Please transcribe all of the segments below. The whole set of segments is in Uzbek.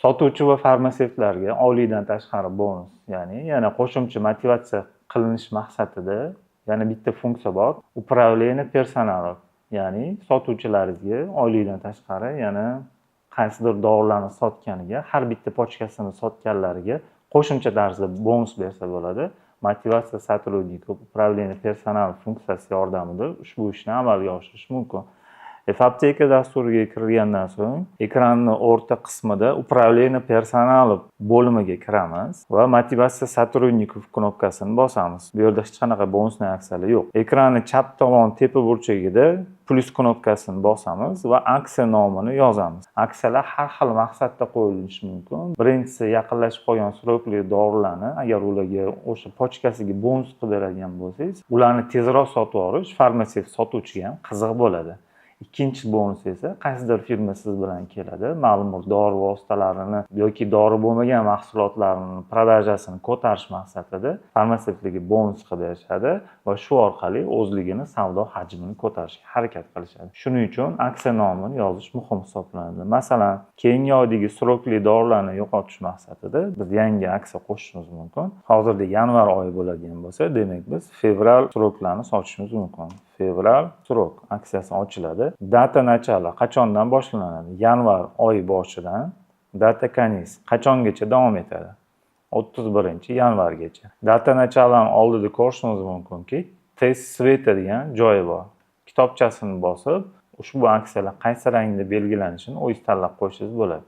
Sotuvchi va farmatsevtlarga oylikdan tashqari bonus, ya'ni yana qo'shimcha motivatsiya qilinish maqsadida yana bitta funksiya bor: управление персоналом. Ya'ni sotuvchilaringizga oylikdan tashqari yana qaysidir dorilarni sotganiga, har bitta pochkasini sotganlariga qo'shimcha tarzda bonus bersa bo'ladi. Мотивация сотрудников, управление персоналом funksiyasi yordamida ushbu ishni amalga oshirish mumkin. Apteka dasturiga kirgandan so'ng ekranni o'rta qismida "Управление персоналом" bo'limiga kiramiz va "Мотивация сотрудников" knopkasini bosamiz. Bu yerda hech qanaqa bonusli aksiyalar yo'q. Ekranni chap tomon tepa burchagida plyus knopkasini bosamiz va aksiya nomini yozamiz. Aksiyalar har xil maqsadda qo'yilishi mumkin. Birinchisi, yaqinlashib qolgan срок li dorilarni agar ularga o'sha pochkasiga bonus qilib beradigan bo'lsangiz, ularni tezroq sotib yuborish farmatsevt sotuvchiga ham qiziq bo'ladi. Ikkinchi bonus esa, qaysidir firma siz bilan keladi, ma'lum bir dori vositalarini yoki dori bo'lmagan mahsulotlarni продажа sini ko'tarish maqsadida farmatsevtlarga bonus qilib berishadi va shu orqali o'zligini savdo hajmini ko'tarishga harakat qilishadi. Shuning uchun aksiya nomini yozish muhim hisoblanadi. Masalan, keyingi oydagi срок li dorilarni yo'qotish maqsadida biz yangi aksiya qo'shishimiz mumkin. Hozirda yanvar oyi bo'ladigan bo'lsa, demak, biz fevral срок larni sotishimiz mumkin. Fevral срок aksiyasi ochiladi. Дата начала qachondan boshlanadi? Yanvar oyi boshidan. Дата конец qachongacha davom etadi? 31-yanvargacha. Дата начала ni oldida ko'rishimiz mumkinki, тест цвета degan joyi bor. Kitobchasini bosib, ushbu aksiyalar qaysi rangda belgilanishini o'zingiz tanlab qo'yishingiz bo'ladi.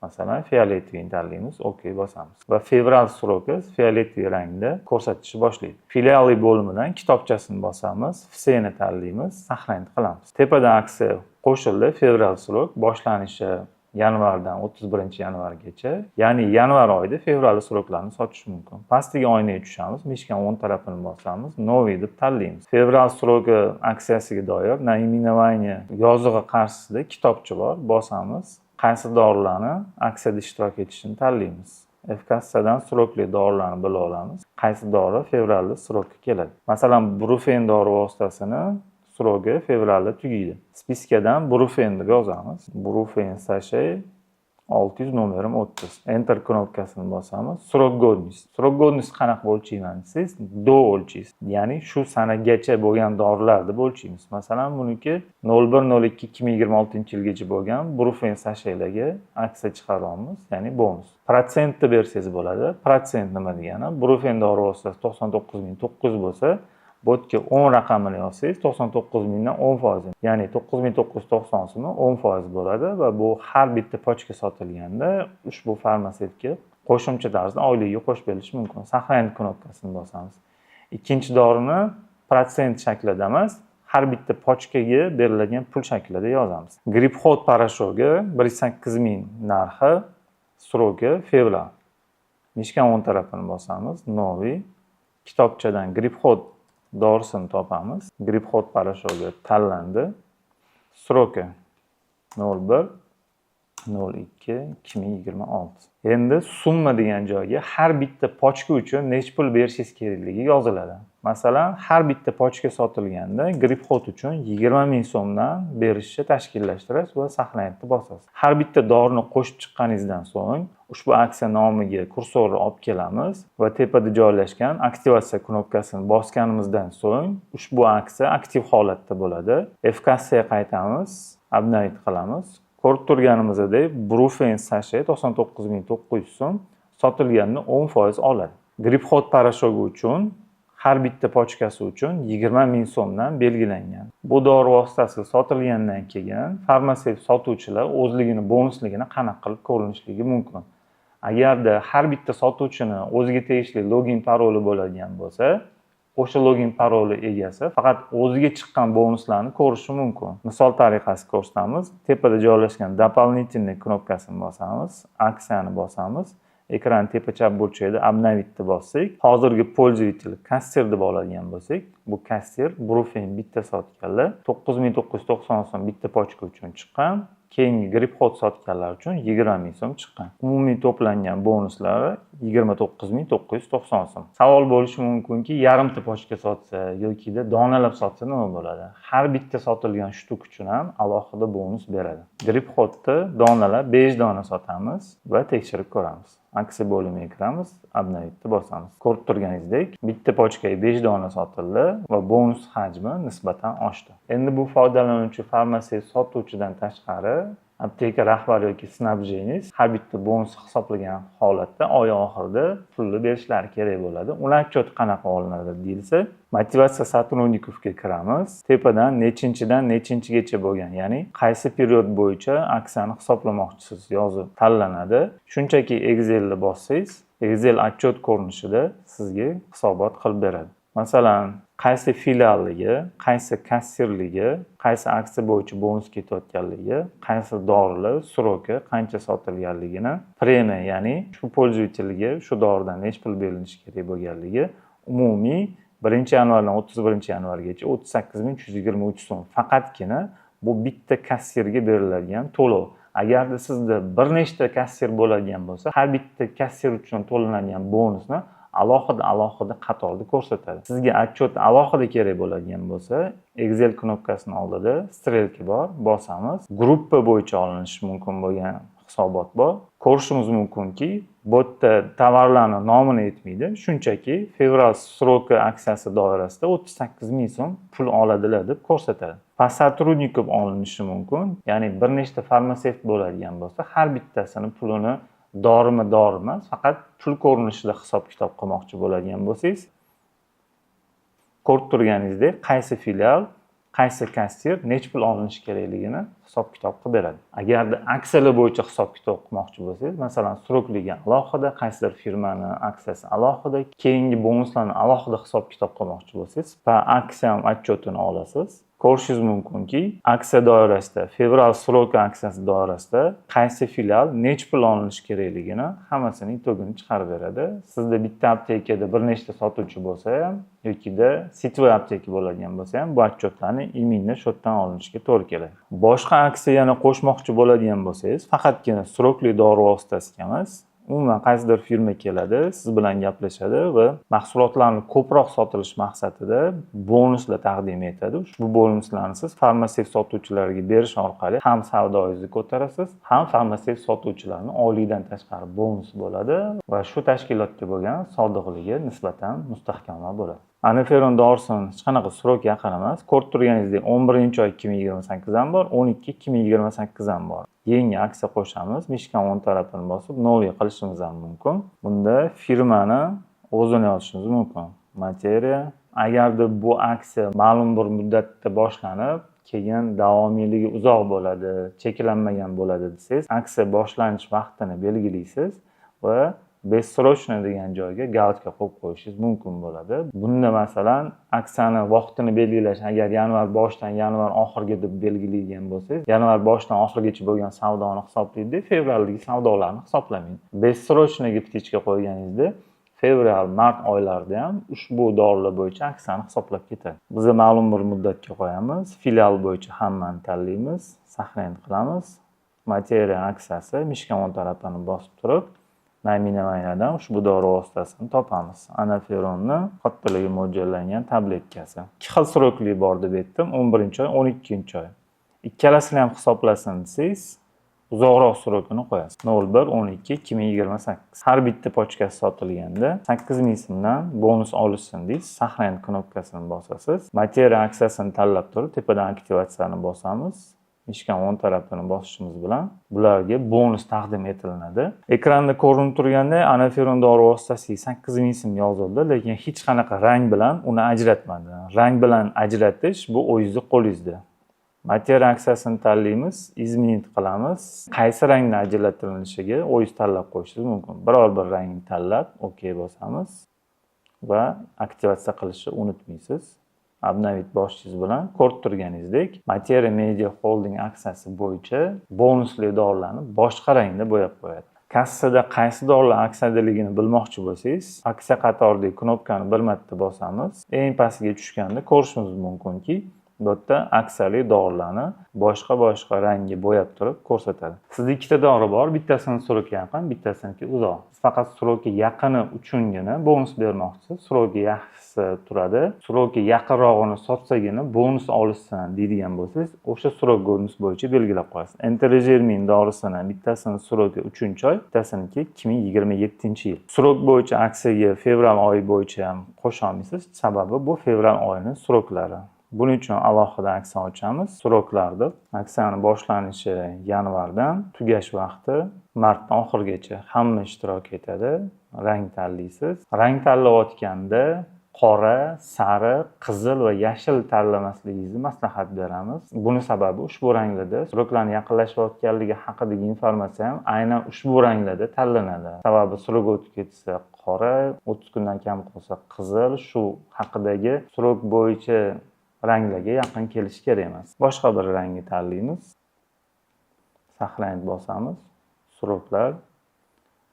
Masalan, фиолетовый ni tanlaymiz, OK bosamiz va fevral сроки фиолетовый rangda ko'rsatishni boshlaydi. Филиалы bo'limidan kitobchasini bosamiz, все ni tanlaymiz, сохранить qilamiz. Tepada aksiya qo'shildi, fevral срок, boshlanishi yanvardan 31-yanvargacha, ya'ni yanvar oyida fevral срок larni sotish mumkin. Pastdagi oynaga tushamiz, мышка ni o'ng tarafini bosamiz, новый deb tanlaymiz. Fevral сроки aksiyasiga doir наименование yozig'i qarshisida kitobcha bor, bosamiz. Qaysi dorilarni aksiyada ishtirok etishini tanlaymiz. F-kassadan срок li dorilarni bilib olamiz. Qaysi dori fevralda срок ka keladi. Masalan, Brufen dori vositasini срок i fevralda tugaydi. Списка dan Brufen deb yozamiz. Brufen sashe 600, nomerim 30. Enter knopkasini bosamiz. Срок годность. Срок годность qanaqa o'lchayman desangiz, до o'lchaysiz. Ya'ni shu sanagacha bo'lgan dorilar deb o'lchaymiz. Masalan, buniki 01.02.2026-yilgacha bo'lgan Brufen sashelarga aksiya chiqaryapmiz, ya'ni bonus. Protsentni bersangiz bo'ladi. Protsent nima degani? Brufen dori vositasi 99 900 bo'lsa, bu yerga 10 raqamini yozsangiz, 99 mingdan 10%, ya'ni 9990 so'mi 10% bo'ladi va bu har bitta pochka sotilganda ushbu farmatsevtga qo'shimcha tarzda oyligiga qo'shib berilishi mumkin. Сохранить knopkasini bosamiz. Ikkinchi dorini protsent shaklida emas, har bitta pochkaga beriladigan pul shaklida yozamiz. Gripxod порошок i 108 000 narxi, срок i fevral. Мышка ni o'ng tarafini bosamiz, новый, kitobchadan Gripxod dorisini topamiz. Gripxod порошок i tanlandi. Сроки 01.02.2026. Endi summa degan joyga har bitta pochka uchun necha pul berishingiz kerakligi yoziladi. Masalan, har bitta pochka sotilganda Gripxod uchun 20 ming so'mdan berishni tashkillashtirasiz va сохранить bosasiz. Har bitta dorini qo'shib chiqqaningizdan so'ng ushbu aksiya nomiga kursorni olib kelamiz va tepada joylashgan aktivatsiya knopkasini bosganimizdan so'ng ushbu aksiya aktiv holatda bo'ladi. F-kassaga qaytamiz, обновить qilamiz. Ko'rib turganimizdek, Brufen sashe 99 900 so'm sotilganini 10% oladi. Gripxod порошок i uchun har bitta pochkasi uchun 20 ming so'mdan belgilangan. Bu dori vositasi sotilgandan keyin farmatsevt sotuvchilar o'zligini bonusligini qanaqa qilib ko'rinishligi mumkin? Agarda har bitta sotuvchini o'ziga tegishli login paroli bo'ladigan bo'lsa, o'sha login paroli egasi faqat o'ziga chiqqan bonuslarni ko'rishi mumkin. Misol tariqasida ko'rsatamiz. Tepada joylashgan "Дополнительный" knopkasini bosamiz, aksiyani bosamiz. Ekran tepa chap burchagida "Обновить" bossak, hozirgi пользователь kassir deb oladigan bo'lsak, bu kassir Brufen bitta sotganlar 9990 so'm bitta pochka uchun chiqqan. Keyingi Grip Hot sotganlar uchun 20 000 so'm chiqqan. Umumiy to'plangan bonuslari 29 990 so'm. Savol bo'lishi mumkinki, yarimta pochka sotsa yokida donalab sotsa nima bo'ladi? Har bitta sotilgan штук uchun ham alohida bonus beradi. Grip Hotni donalab 5 dona sotamiz va tekshirib ko'ramiz. Aksiya bo'limiga kiramiz, обновить bosamiz. Ko'rib turganingizdek, bitta pochkaga 5 dona sotildi va bonus hajmi nisbatan oshdi. Endi bu foydalanuvchi farmatsevt sotuvchidan tashqari, apteka rahbari yoki снабженец har bitta bonus hisoblagan holatda oy oxirida pulni berishlari kerak bo'ladi. Ular отчет qanaqa olinadi deyilsa, мотивация сотрудников ga kiramiz. Tepadan nechinchidan nechinchigacha bo'lgan, ya'ni qaysi период bo'yicha aksiyani hisoblamoqchisiz yozib tanlanadi. Shunchaki Excelni bossangiz, Excel отчет ko'rinishida sizga hisobot qilib beradi. Masalan, qaysi filialligi, qaysi kassirligi, qaysi aksiya bo'yicha bonus ketayotganligi, qaysi dorilar, срок i qancha sotilganligini, premiya, ya'ni shu пользователь ga shu doridan necha pul berilishi kerak bo'lganligi, umumiy 1-yanvardan 31-yanvargacha 38 323 so'm faqatgina bu bitta kassirga beriladigan to'lov. Agarda sizda bir nechta kassir bo'ladigan bo'lsa, har bitta kassir uchun to'lanadigan bonusni alohida alohida qatorda ko'rsatadi. Sizga отчет alohida kerak bo'ladigan bo'lsa, Excel knopkasini oldida стрелка bor, bosamiz. Gruppa bo'yicha olinishi mumkin bo'lgan hisobot bor. Ko'rishimiz mumkinki, bu yerda tovarlarni nomini aytmaydi, shunchaki fevral сроки aksiyasi doirasida 38 000 so'm pul oladilar deb ko'rsatadi. По сотрудникам olinishi mumkin, ya'ni bir nechta farmatsevt bo'ladigan bo'lsa, har bittasini pulini dorimi dori emas, faqat pul ko'rinishida hisob kitob qilmoqchi bo'ladigan bo'lsangiz, ko'rib turganingizdek, qaysi filial, qaysi kassir necha pul olinishi kerakligini hisob kitob qilib beradi. Agarda aksiyalar bo'yicha hisob kitob qilmoqchi bo'lsangiz, masalan, срок ligi alohida, qaysidir firmani aksiyasi alohida, keyingi bonuslarni alohida hisob kitob qilmoqchi bo'lsangiz, по акциям отчет ini olasiz. Ko'rishingiz mumkinki, aksiya doirasida, fevral сроки aksiyasi doirasida qaysi filial necha pul olinishi kerakligini hammasini итог ini chiqarib beradi. Sizda bitta aptekada bir nechta sotuvchi bo'lsa ham yokida сетевой apteka bo'ladigan bo'lsa ham, bu отчет larni именно shu yerdan olinishiga to'g'ri keladi. Boshqa aksiya yana qo'shmoqchi bo'ladigan bo'lsangiz, faqatgina срок li dori vositasiga emas, umuman qaysidir firma keladi, siz bilan gaplashadi va mahsulotlarni ko'proq sotilishi maqsadida bonuslar taqdim etadi. Ushbu bonuslarni siz farmatsevt sotuvchilarga berish orqali ham savdoyingizni ko'tarasiz, ham farmatsevt sotuvchilarni oylikdan tashqari bonus bo'ladi va shu tashkilotga bo'lgan sodiqligi nisbatan mustahkamroq bo'ladi. Anaferon dorisini hech qanaqa срок yaqin emas. Ko'rib turganingizdek, 11-oy 2028 ham bor, 12 2028 ham bor. Yangi aksiya qo'shamiz. Мышка ni o'ng tarafini bosib, новый qilishimiz ham mumkin. Bunda firmani o'zini yozishimiz mumkin. Materiya. Agarda bu aksiya ma'lum bir muddatda boshlanib, keyin davomiyligi uzoq bo'ladi, cheklanmagan bo'ladi desangiz, aksiya boshlanish vaqtini belgilaysiz va бессрочно degan joyga галочка qo'yib qo'yishingiz mumkin bo'ladi. Bunda, masalan, aksiyani vaqtini belgilash, agar yanvar boshidan yanvar oxiriga deb belgilaydigan bo'lsangiz, yanvar boshidan oxirigacha bo'lgan savdoni hisoblaydi, fevraldagi savdolarni hisoblamaydi. Бессрочно ga птичка qo'yganingizda fevral, mart oylarida ham ushbu dorilar bo'yicha aksiyani hisoblab ketadi. Biz ma'lum bir muddatga qo'yamiz, filial bo'yicha hammani tanlaymiz, сохранить qilamiz. Materiya aksiyasi, мышка o'ng tarafini bosib turib, наименования dan ushbu dori vositasini topamiz. Anaferonni kattalarga mo'ljallangan tabletkasi. Ikki xil срок li bor deb aytdim, 11-oy, 12-oy. Ikkalasini ham hisoblasin desangiz, uzoqroq срок ini qo'yasiz. 01 12 2028. Har bitta pochkasi sotilganda 8000 so'mdan bonus olishsin deysiz. Сохранить knopkasini bosasiz. Materiya aksiyasini tanlab turib, tepadan aktivatsiyani bosamiz. Мышка ni o'ng tarafini bosishimiz bilan bularga bonus taqdim etilinadi. Ekranda ko'rinib turgandek, anaferon dori vositasiga 8000 so'm yozildi, lekin hech qanaqa rang bilan uni ajratmadi. Rang bilan ajratish bu o'zingizni qo'lingizda. Materiya aksiyasini tanlaymiz, изменить qilamiz. Qaysi rangda ajratilinishiga o'zingiz tanlab qo'yishingiz mumkin. Biror bir rangni tanlab, OK bosamiz va aktivatsiya qilishni unutmaysiz. Обновить bosishingiz bilan ko'rib turganingizdek, Materia Media Holding aksiyasi bo'yicha bonusli dorilarni boshqa rangda bo'yab qo'yadi. Kassada qaysi dorilar aksiyadaligini bilmoqchi bo'lsangiz, aksiya qatoridagi knopkani bir marta bosamiz. Eng pastga tushganda ko'rishimiz mumkinki, Bu yerda aksiyali dorilarni boshqa rangga bo'yab turib ko'rsatadi. Sizda ikkita dori bor, bittasini срок i yaqin, bittasiniki uzoq. Siz faqat срок i yaqini uchungina bonus bermoqchisiz. Срок i yaxshisi turadi. Срок i yaqinrog'ini sotsagina bonus olishsin deydigan bo'lsangiz, o'sha срок bonus bo'yicha belgilab qo'yasiz. Enterogermin dorisini bittasini срок i 3-oy, bittasiniki 2027-yil. Срок bo'yicha aksiyaga fevral oyi bo'yicha ham qo'sha olmaysiz, sababi bu fevral oyining срок lari. Buning uchun alohida aksiya ochamiz. Срок lar deb. Aksiyani boshlanishi yanvardan, tugash vaqti martdan oxirigacha hamma ishtirok etadi. Rang tanlaysiz. Rang tanlayotganda qora, sariq, qizil va yashil tanlamasligingizni maslahat beramiz. Buni sababi ushbu ranglarda срок larning yaqinlashayotganligi haqidagi informatsiya ham aynan ushbu ranglarda tanlanadi. Sababi срок o'tib ketsa qora, 30 kundan kam qolsa qizil, shu haqidagi срок bo'yicha ranglarga yaqin kelishi kerak emas. Boshqa bir rangni tanlaymiz. Сохранить bosamiz. Срок lar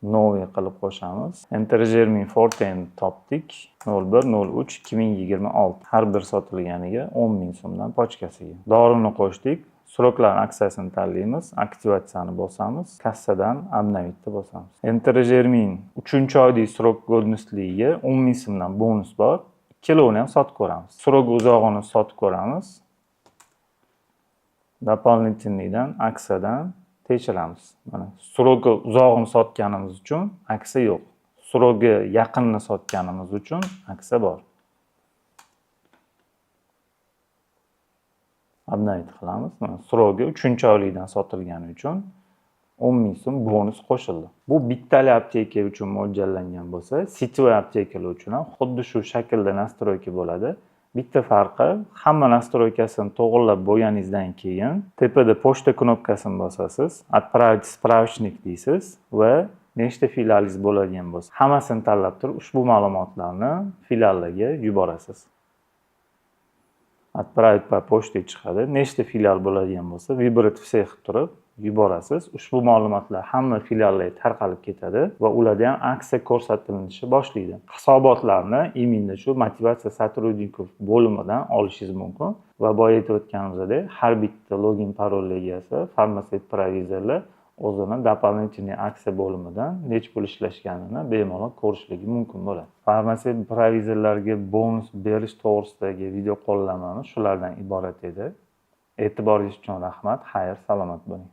новый qilib qo'shamiz. Enterogermin Forte topdik. 01.03.2026. Har bir sotilganiga 10 ming so'mdan pachkasiga. Dorini qo'shdik. Срок lar aksiyasini tanlaymiz, aktivatsiyani bosamiz, kassadan обновить bosamiz. Enterogermin 3-oylik срок годность ligiga 10 ming so'mdan bonus bor. Ikkalovini ham sotib ko'ramiz. Срок uzog'ini sotib ko'ramiz. Дополнительный dan, aksiyadan tekshiramiz. Mana срок i uzog'ini sotganimiz uchun aksiya yo'q. Срок i yaqinni sotganimiz uchun aksiya bor. Обновить qilamiz. Mana срок i 3-oylikdan sotilgani uchun 10 ming so'm bonus qo'shildi. Bu bittali apteka uchun mo'ljallangan bo'lsa, сетевой aptekalar uchun ham xuddi shu shaklda настройка bo'ladi. Bitta farqi, hamma настройка sini to'g'rilab bo'lganingizdan keyin tepada pochta knopkasini bosasiz, отправить справочник deysiz va nechta filialingiz bo'ladigan bo'lsa, hammasini tanlab turib ushbu ma'lumotlarni filiallarga yuborasiz. Отправить по почте chiqadi. Nechta filial bo'ladigan bo'lsa, выбрать всех turib yuborasiz. Ushbu ma'lumotlar hamma filiallarga tarqalib ketadi va ularda ham aksiya ko'rsatilishi boshlaydi. Hisobotlarni именно shu motivatsiya сотрудников bo'limidan olishingiz mumkin va boya aytib o'tganimizdek, har bitta login parol egasi farmatsevt provizorlar o'zini дополнительный aksiya bo'limidan necha pul ishlashganini bemalol ko'rishligi mumkin bo'ladi. Farmatsevt provizorlarga bonus berish to'g'risidagi video qo'llanmamiz shulardan iborat edi. E'tiboringiz uchun rahmat. Xayr, salomat bo'ling.